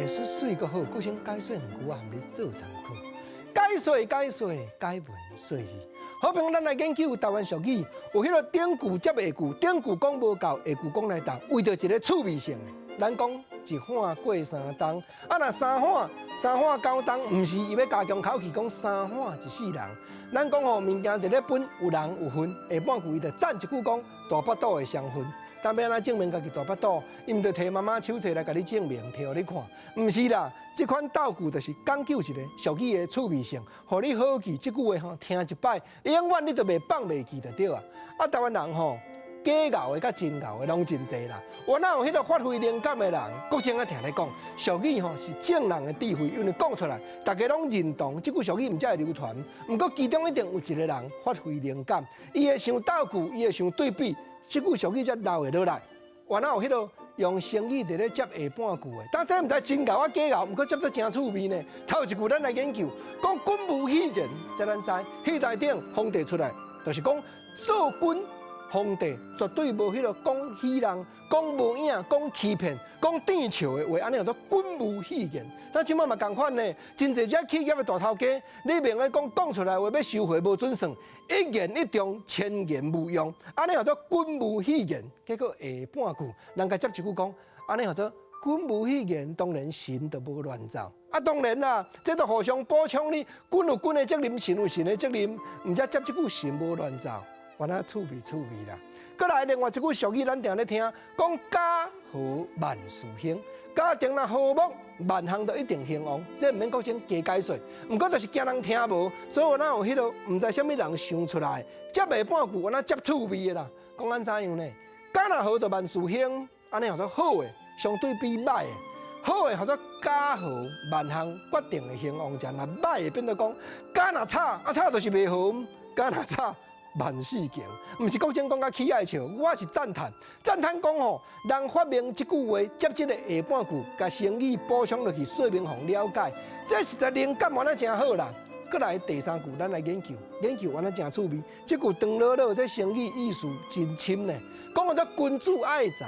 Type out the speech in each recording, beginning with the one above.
說媠閣好，閣先解說兩句，我含你做參考。解說解說解文說字，好比咱來研究台灣俗語，有彼個頂句接下句，頂句講無夠，下句講來當，為著一个趣味性的。咱講一喊過三冬，啊若三喊三喊九冬，毋是伊欲加強口氣講三喊一世人。咱講吼物件佇咧分有人有份，下半句伊就讚一句講大腹肚的雙份。但欲按怎證明家己大腹肚？伊毋著提媽媽手冊來共你證明，提予你看。毋是啦，這款鬥句就是講究一个俗語的趣味性，予你好記這句話吼，聽一擺，永遠你都袂放袂記就對啊。啊，台灣人吼，假𠢕的佮真𠢕的攏真濟啦。有哪有彼个發揮靈感的人，國政啊定咧講，俗語吼是眾人的智慧，因為講出來，大家攏認同，這句俗語毋才會流傳。毋過其中一定有一个人發揮靈感，伊會想鬥句，伊會想對比。這句俗語才留會落來，原來有彼个用成語佇咧接下半句的，但這毋知真𠢕抑假𠢕，毋過接得誠趣味呢。頭一句咱來研究，講君無戲言，這咱知，戲台頂皇帝出來，就是講做君皇帝絕對無彼个講戲人、講無影、講欺騙、講諂笑的話，按呢叫做君無戲言。但這擺嘛仝款呢，真濟隻企業的大頭家，你明咧講講出來話欲收回無準算，一言一中，千言無用，按呢叫做君無戲言。結果下半句，人家接一句講，按呢叫做君無戲言，當然神就無亂走。啊，當然啦，這就互相補充你，君有君的責任，神有神的責任，毋才接這句神無亂走，原來趣味趣味啦。閣來另外一句俗語，咱定咧聽，講家和萬事興，家庭若和睦，萬項都一定興旺。這毋免閣先加解說，毋過就是驚人聽無，所以我哪有彼个毋知啥物人想出來，接下半句，我哪接趣味的啦。講按怎樣呢？家若和就萬事興，按呢叫做好的，相對比歹的。好的叫做家和萬項決定會興旺，者若歹的變做講家若吵，啊吵就是袂和，家若吵萬事窮，毋是國政講甲起愛笑，我是讚嘆，讚嘆講吼，人發明這句話，接這个下半句，共成語補充落去，說明予人了解，這實在靈感原來誠好啦。閣來第三句，咱來研究，研究原來誠趣味。這句長落落，這成語意思真深呢。講叫做君子愛財，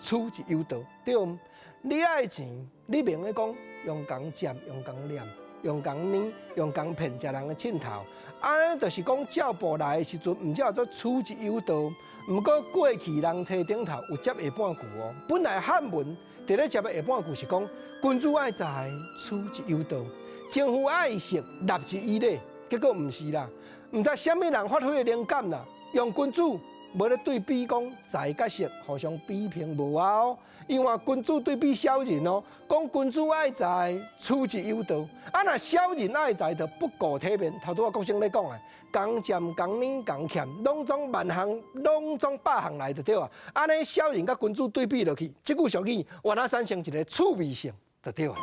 取之有道，對毋？你愛錢，你袂用講用共占，用共念，用共捏，用共騙食人的凊頭。按呢就是講照步來的時陣，毋叫做取之有道。毋過過去人冊頂頭有接下半句哦。本來漢文佇咧接下半句是講君子愛財，取之有道；政夫愛色，納之以禮。結果毋是啦，毋知啥物人發揮的靈感啦，用君子無咧對比講財佮色，互相比拼無啊哦。因為君子對比小人哦，講君子愛財，取之有道。啊，若小人愛財，就不顧體面。頭拄仔國生咧講的，共占、共捏、共欠，攏總萬項，攏總百項來就對啊。按呢小人佮君子對比落去，這句俗語原來產生一个趣味性，就對啊。